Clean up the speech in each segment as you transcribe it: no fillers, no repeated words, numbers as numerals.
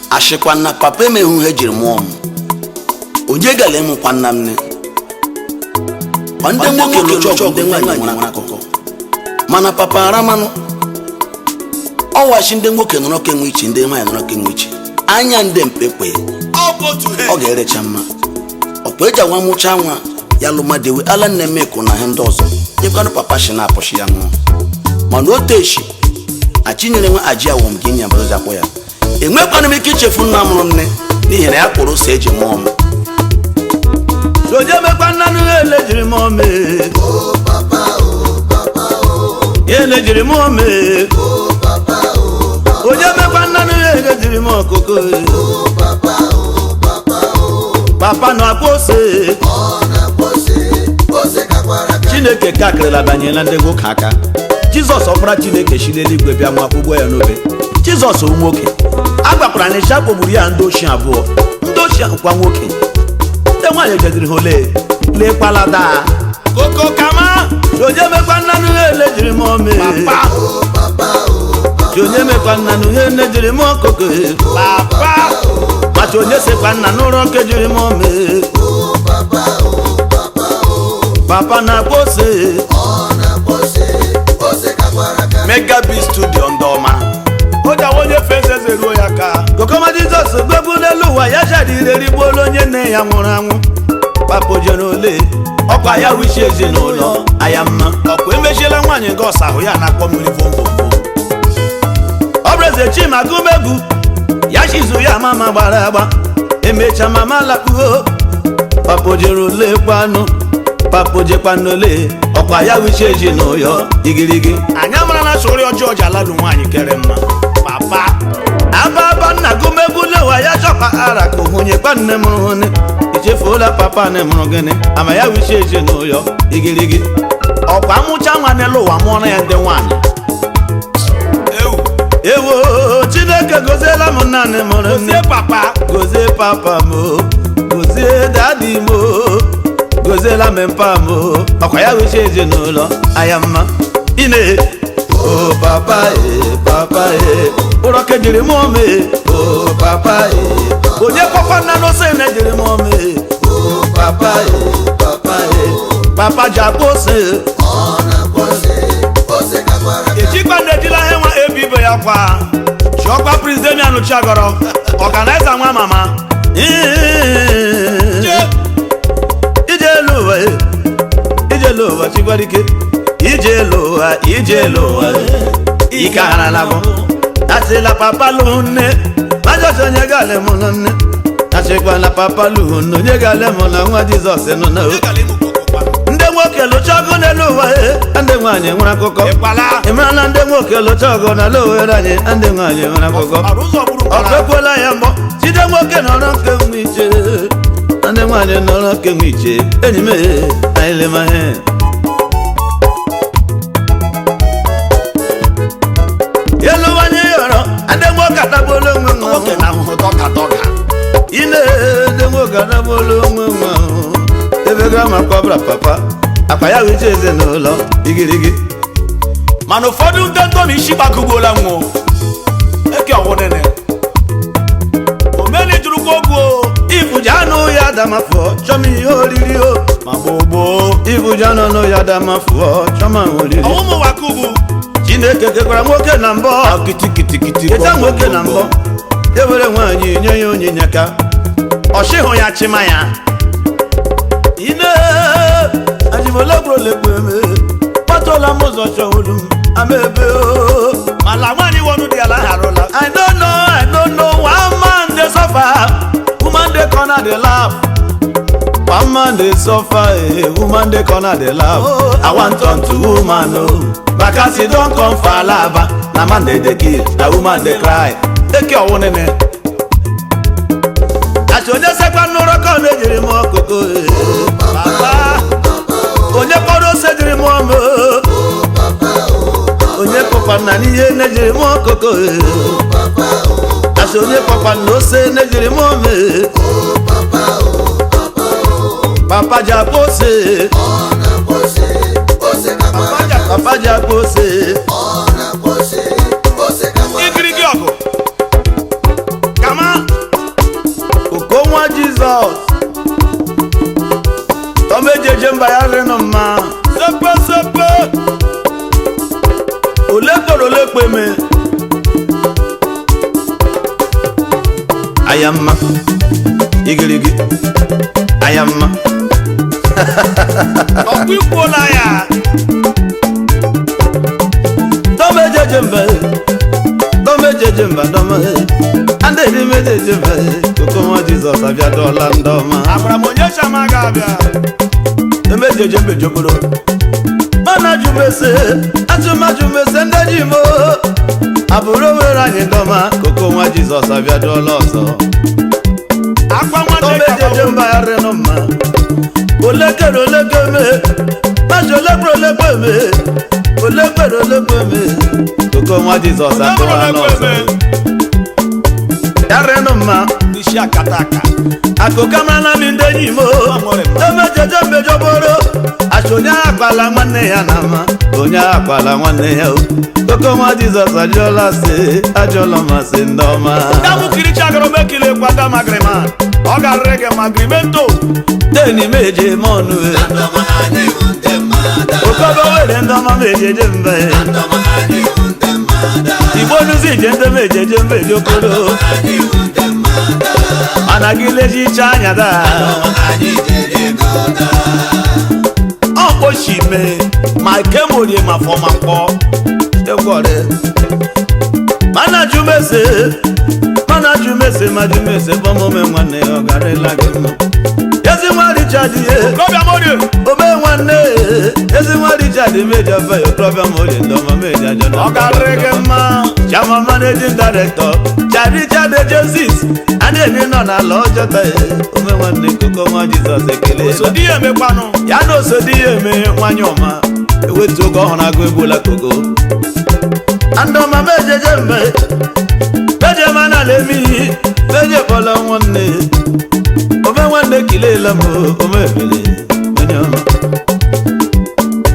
Ashịkwa na papa emehụ ihe ejiri mụọ m. Onye gara ịmụkwa nna m nne? Kwa ndị nwoke lụcha ọgụ, ndị nwaanyị nwere akụkọ. Mana papa aramanụ ọwachi, ndị nwoke nọrọ kenwe iche, ndị nwaanyị nọrọ kenwe iche. Anya ndị mpekwe ọ ga-erecha mma. Ọkwa eji anwa mụcha nwa ya lụmadewe ala nne m eko na ihe ndị ọzọ nyekwanụ. Papa shi na-apụshi ya nwụọ, mana o teshi achinyere nwa aji awọm gị nya bazozi akpọ ya. Enwekwana m ike ichefu nna mụrụ nne, n'ihi na ya kpụrụ ose eji mụọ m. Soje mekwa nnanụ ele jiri m ome, ele jiri m ome. Onye mekwa nnanụ ele jiri m ọkụkọ. Papa nọ akwa ose. Chineke kakịrịla banyela ndị nwoke aka. Jizọs, ọkpara Chineke, si n'eluigwe bịa nwa kpụgbuo ya n'obe. Jizọs o nwoke a gbakwara na ịsha kpọgburu ya. Ndị ochie abụọ, ndị ochie kwa nwoke, ndị nwaanyị jediri ha ole lekwala daa. Koko kama. Onye mekwa nnanụ ele jiri m ome. Onye mekwa nnanụ ele jiri m ọkụkọ. Papa. Macha onye sekwa nna n'ụrọ nke jiri m ome. Papa na-akpọ ose. Mega B Studio, ndị ọma. O ji awa onye fe eze ruo ya ka. Kokoma Jizọs gbegbu n'elu ụwa ya jadire rigbuola onye nne ya nwụrụ anwụ. Papa jere ole ọkwa ya wichi ezinụlọ aya mma. Ọkwa emechiela nwaanyị nke ọsa ahụ ya na-akpọ mmiri vomvomvom. Ọ bụ eze Chima gụmegwu ya chizu ya mama gbara agba emecha mama lakpuo. Papa jere ole kwanụ, papa jekwanụ ole ọkwa ya wichi ezinụlọ igirigi. Anyị amara na sori ọjọọ ji alalu nwaanyị kere mma. Papa. Ababa nna gụmegwu lewa ya chọkwa ara ka ohunye kwa nne mụrụ hụne. Ichefuola papa nne mụrụ gịnị ama ya wichi ezinụlọ igirigi. Ọkwa amụcha nwa n'elu ụwa mụọrọ ya ndị nwaanyị. Ewu. Ewo, Chineke goziela m naanị mụrụ nne. Gozie papa. Gozie papa m o, gozie daddy m o, goziela m mpa m o, ọkwa ya wichi ezinụlọ aya mma ine. O papa e, papa e, ụrọ kejiri m ome. O papa e, onye kpọkwa nna n'ose na ejiri m ome. O papa e, papa e, papa ji akpọ ose. Ejikwa na ejila ihe nwa ebi ibe ya kwa. Chiọkwa Prince Damian Chiagọrọ, organizer nwa mama. Ije elu ụwa e, ije elu ụwa chigwarike, ije elu ụwa, ije elu ụwa e, ike agharala m. Asịla papa lụhụ nne majọs, onye gale mụ na nne. Asịkwala papa lụhụ nne, onye gale mụ na nwa Jizọs nọ na o. Ndị nwoke lụcha ọgụ n'elu ụwa e, ndị nwaanyị nwere akụkọ. Ịkwala. Ị marala ndị nwoke lụcha ọgụ n'ala owere anyị, ndị nwaanyị nwere akụkọ. Ọrụ ụzọ gburu Ọkụ mkpara. ekwela ya mbọ jide nwoke nọrọ nke nwe iche, ndị nwaanyị nọrọ nke nwe iche. Enyi m e, anyị lemahe. Elu nwanyị yọrọ ndị nwoke atagbuola onwe nwa. Nwoke na ahụhụ dọka dọka. Ine ndị nwoke atagbuola onwe nwa ebe ga ma kwabra papa akpa ya wiche ezinụlọ igirigi. Mana ụfọdụ ndị ntomi isi gbakụgbuola nwụ. Eke ọwụnene. Omeni jụrụkwa okwu o. Ifuja anụ ya damafọ chọm ihe oriri o. Ma gboo gboo. Ifuja anụ ya damafọ chọm oriri. Ọwụmụ wakubu. Chineke kekwara nwoke na mbọ. Kitikiti. Keta nwoke na mbọ, ewere nwaanyị nye ya onyinye ka Ọchịhụ ya chịma ya. Ine ajimologbolekpeme kpatụla m ụzọ chọwuru m ama ebe o. Mala nwaanyị wọnụ dị ala harụla. I don't know, I don't know. One man dey suffer, woman dey corner dey laugh. One man dey suffer, eh, woman dey corner dey laugh. I wan turn to woman o. Bakasi don come for Alaba. Na man dey dey kill, na woman dey cry. Eke ọwụnene. Àti onye sekwa nụrọ ka ọ na-ejiri m ọkụkọ eh. Papa. Onye kpọrọ ose jiri m ọmụ. Onye kpọkwa nna n'ihe na-ejiri m ọkụkọ eh. Àti onye kpọkwa nna ose na-ejiri m ọmụ eh. Papa ji akpọ ose. Papa ji akpọ ose. Igirigi ọgụ. Kama. Ayamma igirigi ayamma. Ọkwa ikwuola ya. Dọmejeje mba, dọmejeje mba, dọme andịrị mejeje mba. Koko nwa Jizọs abịadọla ndị ọma. Agwara m onye chama ga-abịa. Emejeje mbe jokoro mana jumese atụmajumese ndị ji mo abụrụ were anyị ndọma. Koko nwa Jizọs abịadọla ọzọ. Akwa nwanne. Dọmejeje mba rịnụ mma. Olekere olekeme maji olekwere olekweme olekwere olekweme. Koko nwa Jizọs akọwala ọzọ ya rịnụ mma. Isi akata aka. Akụkamana mi ndị enyi m emejeje mbejọboro achị onye akwala nwanne ya na ama onye akwala nwanne ya o. Koko nwa Jizọs ajụọla sị ajụọla masị ndị ọma. Dabụ kiricha agara mekile kwata magrima. Ọ ga-arịrị gị magrimento. Deni meje mọnụ okobo were ndị ọma mejeje mbe igbo nuzi ije ndị mejeje mbe jokoro mana gị lejicha anya daa. Ọkpọchi me ma kemorie ma fọma mkpọ. Ekwọrị. Mana jumese, mana jumese, ma jumese, bọmome nwanne ya ọ garịla gị mma. Ezi nwa Richard ye, Okorobịa morie. ome nwanne, ezi nwa Richard meja fe, okorobịa morie ndọma meja jọ. Ọ ga-arịrị gị mma. Chairman managing director, Cha Richard Agencies, adịghị nọ n'ala ọjọta ye, ome nwanne koko nwa Jizọs ekele. Osodi ya emekwanụ. Ya na osodi ya eme nwanyị ọma, ewetu oge ọhụrụ agụ egbuola koko. Andọma mejeje mbe, meje mana lemi, meje bọla nwanne, ome nwanne kilela m, ome ebele, onye ọma.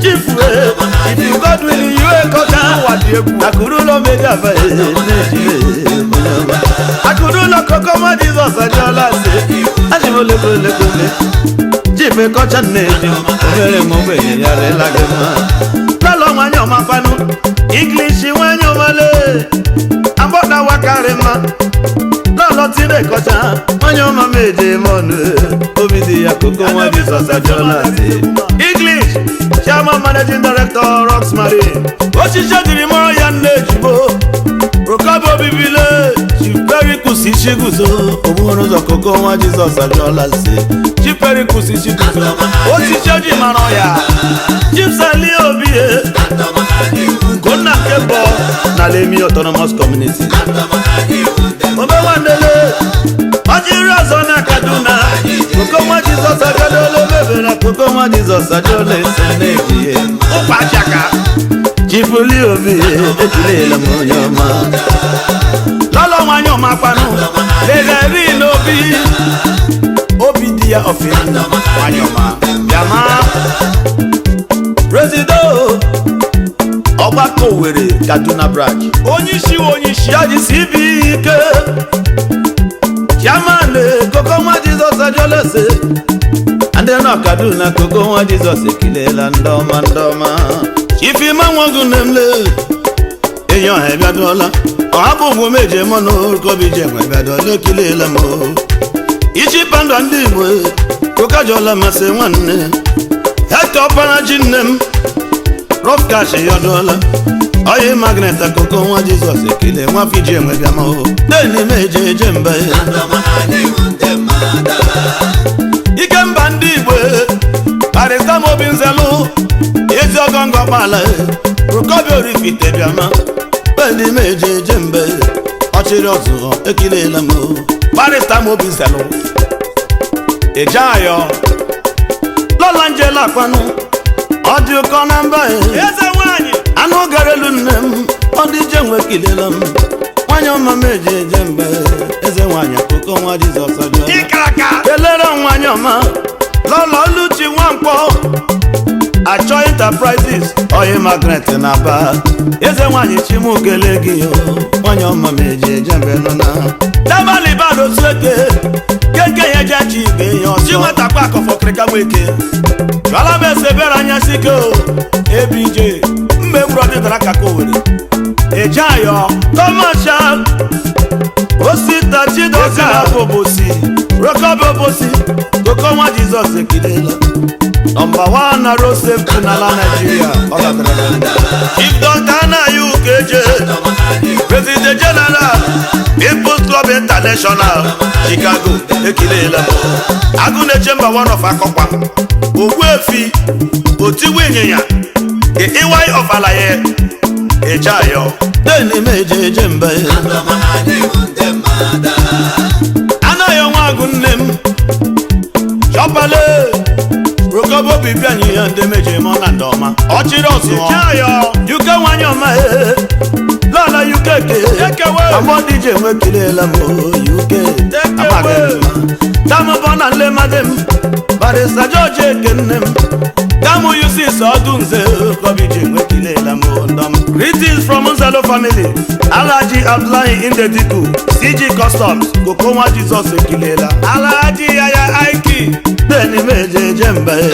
Chifu e, if God will you ekọta, Ụwa dị egwu. akụrụ ụlọ meje afa e, na-eji e, onye ọma. Akụrụ ụlọ koko nwa Jizọs ajọla asị, achị m oleko oleko me. Chifu ekọcha nne-eji m, obere m ogbenye ya rịla gị mma. Lọ́lọ́ nwanyị ọma kwanụ, English nwanyị ọmale, agbọ́dá wakarị mma. Lọ́lọ́ tire kọcha, nwanyị ọma meje mọnụ, obi dị ya koko nwa Jizọs ajọla asị. English, Chairman Managing Director Roxmary, osisi ejiri mụrụ ya nne ejigbo. Rokabe obibile, Chief Pericles Ishiguzo, ogburu ụzọ koko nwa Jizọs ajọla asị. Chief Pericles Ishiguzo, Osisi eji mara ya. Chief Sali Obi Gona Kebo na Lemi Autonomous Community. Ome nwanele, ọjịrị ọzọ na Kaduna, koko nwa Jizọs ajọla omebe na koko nwa Jizọs ajọla ese na-ejiye. Ụkwa achaka. Chief Lee Obi ekilela m onye ọma. Lọ́lọ́ nwanyị ọma kwanụ. Lere n'obi. Obi dị ya ofe. Nwanyị ọma. Bịama. Presido ọgbakọ Owerri Kaduna branch. Onye isi onye isi. Judge CB Ike, Chairman koko nwa Jizọs ajọla ese. Ndị nọ Kaduna koko nwa Jizọs ekilela ndị ọma ndị ọma. Ifima nwogu nne m le, enyi ọha ịbịadụọla. Ọha bụ ugwu meje mụ na orukọbi je nwe ịbịadụọla ekilela m o. Ichi panda ndị Igbo kokajọla masị nwanne. Hector ọpara ji nne m, rough cash yọdụọla. Oyi magnet akụkọ nwa Jizọs ekele nwa fiji enwe bịa ma o. Deni meje eje mba. Ike mba ndị Igbo. Barrister Mobi Nzelu. Ezi ọgọngọ gbala Rukobi Orifite bịama. Deni meje eje mba. Ọchịrị ọzụzọ ekilela m o. Barrister Mobi Nzelu. Eje ayọ. Lọla njela kwanụ, ọ dị ụkọ na mba e. Eze nwanyị. Anụ gara elu nne m, ọ dị ije nwe kilela m. Nwanyị ọma m eje eje mba, eze nwanyị akụkọ nwa Jizọs ajọla. Ịkara aka. Kelere nwanyị ọma, Lọlọ Oluchi Nwankwọ, Achọ Enterprises, oyi magnet na Aba. Eze nwanyị Chimu kele gị o, nwanyị ọma m eje eje mbe nọ na. Dabali bad otu eke. Keke ya eje chi ibe ya ọsọ. Chi nwata kwa akọfọ kịrịka nweke. Jụọla m ese bịara anya sike o. ABJ. Mma egwuru ọdịdara kaka Owerri. Eje ayọ. Kọmashal, Osita Chidoka, Obosi, Rokobi Obosi, Koko nwa Jizọs ekilela. Number 1 na road safety n'ala Nigeria. Ọ gatara gị. Chief Dr. Anayo Ukeje, President General, People's Club International, Chicago, ekilela m. Agụ na-eche mba one of Akọkwa, Ogbuefi, Otigbu Ịnyịnya, the Iwai of Alaye, Ejeayo. Deni meje eje mba. Anaghị ọnwa agụ nne m chọpale rokobo bibi anyị ihe ndị meje mọ na ndị ọma ọchịrị ọzụọ UK nwanyị ọma ee. Lọla UK ke. Ekewe. Amọ DJ nwe kilela m o, UK. Amaghị m. Tamu bọ na nlemadị m. Barista George Eke nne m. Tamu Yusis Ọdụnze Kọbiji nwe kilela m ndọm. Greetings from Nzalo family. Alhaji Abdullahi Indediku, CG Customs, Kokonwa Jizọs ekilela. Alhaji Yaya Aiki, Deni meje eje mba ee.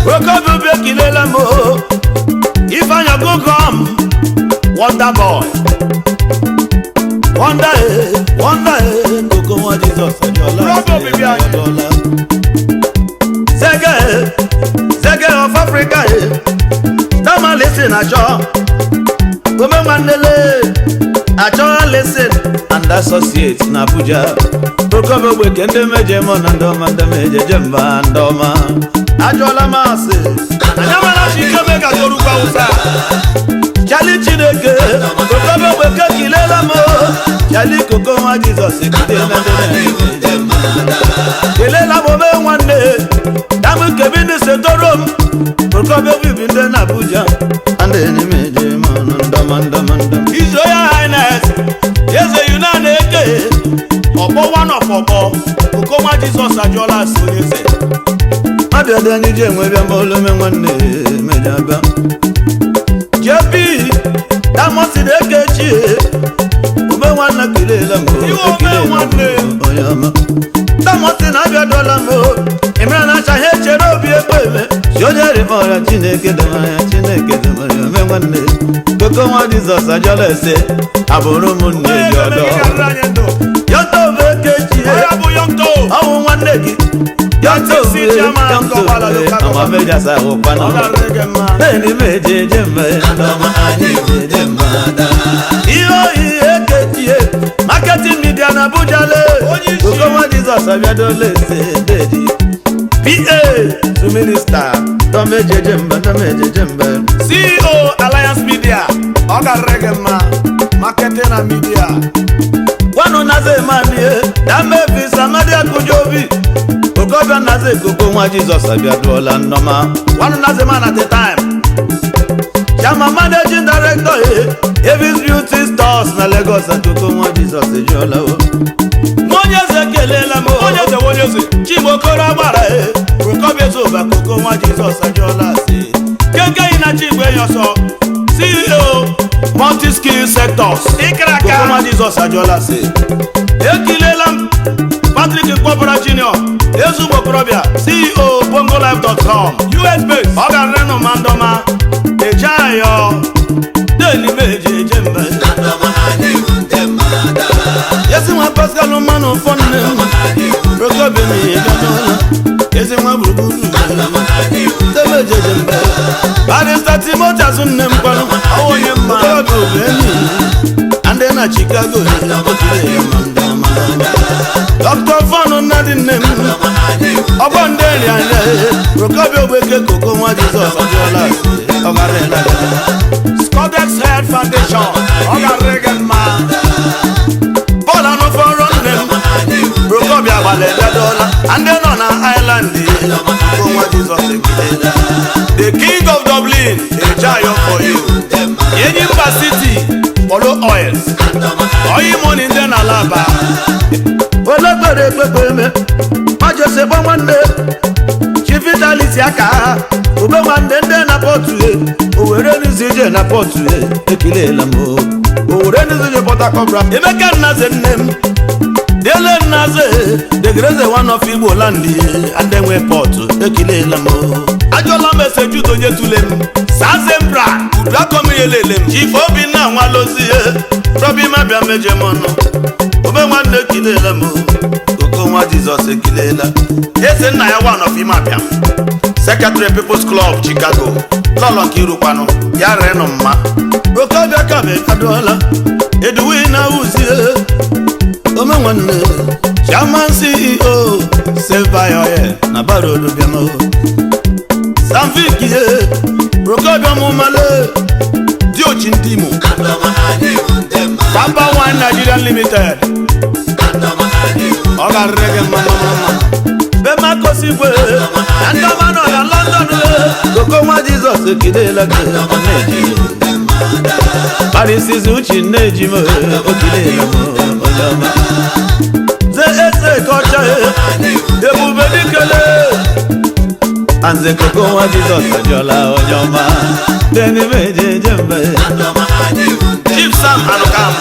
Rokobi obi ekilela m o. Ifeanyi Ogugom, Wonder Boy. Wonder ee, wonder ee, Koko nwa Jizọs ajọla. Bravo, bibi anyị. Ajọla. Zege ee, Zege of Africa ee. Tama listen achọ. Ome nwanne achọ listen and associates na Abuja. Okobe ogbeke ndị meje mụ na ndị ọma ndị meje je mba ndị ọma. Ajụọla m asị. Anyamala Chikeme gagoro ugwu Awụsa. Chali Chineke, Okobe ogbeke kilela m o. Chali Koko nwa Jizọs ekilela ndị meje mba. Kelela m ome nwanne, damu kebini setoro m. Okobe obibi ndị na Abuja. Ndị enyi meje mụ na ndị ọma ndị ọma ndị ọma. His Royal Highness Eze Yunana Eke, Ọkpọ one of Ọkpọ, Okonwa Jizọs ajụọla asị onye eze. Abịa dị anyị ji enwe bịa ma olu ome nwanne meje abịa. JP Damosi na-ekechi ome nwanne kelela m o, Iwe ome ekelela m nwanne. o, onye ọma. Damosi na-abịa dọla m o, ịmara na acha ha echere obi ekpe eme. Si onye rịba ọrịa Chineke dọmara ya, Chineke dọmara ya, ome nwanne. Koko nwa Jizọs ajọla ese, abụrụ m nne Onye ji eze ọdọ. gị garịrị anyị ndụ. Yọta obe ekechi Onye bụ Yonto. ọwụ nwanne gị. Yọta TC obe, Chairman, yọta Gọvanọ obe, Local ọma mejasa ụkwanụ. Ọ garịrị gị mma. Bẹ́ẹ̀ni méjèèjì mbẹ́ ndọ́mọ anyị méjèèjì mbada. Ihe oyi ekechie, marketing media na Abuja le. Onye isi. Okonwa Jizọs abịadola ese deji. PA to minister, ndọ méjèèjì mbẹ ndọ méjèèjì mbẹ. CEO Alliance Media, ọ garịrị gị mma. Marketing and Media. Kwanu naze emanie, dame visa madi akujobi. Okobia naze koko nwa Jizọs abịaduola nnọma. One Naze man at a time. Chairman managing director Avis Beauty Stores na Lagos akoko nwa Jizọs ejiola o. Onye eze kelela m o. Onye eze onye eze. Chimokoro agbara e. Rokobi Ezeoba Koko nwa Jizọs ajụọla asị. Keke yi na Chigwe ya ọsọ. CEO Multi Skill Sectors. Ịkara Koko aka. nwa Jizọs ajụọla asị. Ekilela m Patrick Mkpọbara Junior, ezugbo okorobịa, CEO bongolife.com, US base. Ọ garịrị nụ ma ndọma. Eje ayọ. Deni meje eje mba. Ezi nwa Pascal mmanụ ụfọ nne m. Rokobi m ihe bịa n'ụlọ. Ezi nwa gburugburu. Deme jeje mba. Barrister Timothy azụ nne m kwanụ. Ọ onye mma. Okorobịa bụ enyi. Ndị na Chicago. Okire ya ma ndị ọma. Dr. Fọnụ nnadị nne m. Ọgbọ ndị nri anya. Rokobi Ogbeke Koko nwa Jizọs ajụọla asị. Ọ garịla ya. Scodex Health Foundation. Ọ garịrị gị mma. Paul anụfọrọ nne m. Rokobi agbalị bịadọla. Ndị nọ na Island. Koko nwa Jizọs ekilela. The King of Dublin, Ejeayo for you. Enyimba City, Polo Oils. Oyi money ndị na Alaba. Ológbèrè gbogbo eme májọsẹ bọ nwanne chifitalisi aka ube nwanne ndị na pọtụ e owere n'izu ije na pọtụ e ekilela m o owere n'izu ije Port Harcourt. Emeka Nnaze nne m Dele Nnaze the one of Igbo land and nwe pọtụ ekilela m o. Ajụọla m ese Jude onye tule m. Sazembra, Uduakomielele m. Chief Obinna Nwalozie Rọbi mabịa meje m ọnụ. Ome nwanne ekilela m. Koko nwa Jizọs ekilela. Eze nna ya, one of Imabịa, Secretary, People's Club Chicago. Lọlọ nke irukwanụ ya renụ mma. Okobịa kabe kadụọla. Eduwina wuzie. Ome nwanne. Chairman, CEO, Save by Oil na Barodo bịam. Sanvik ye. Okobịa mụmale. Diochi ndị Imo, Papa Wine Nigerian Limited, ọ ga-arịrị gị mma mma mma. Bemakosigwe. Na ndị ọma nọ na London. Koko nwa Jizọs ekilela gị. Parisizi uchi nne-eji m okilela m onye ọma. Ze eze kọcha ebube dikele. Anze koko nwa Jizọs ajọla onye ọma. Deni mejeje mbe. Chief Sam Anukam,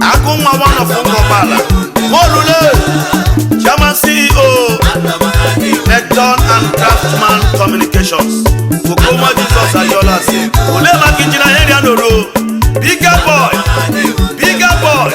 Akụ nwa, one of Ngọgbala Molule, Chairman, CEO, Necton and Craftsman Communications. Kokoma Jesus Ajola si ole maka Injinia Henry Anoro, bigger boy, bigger boy.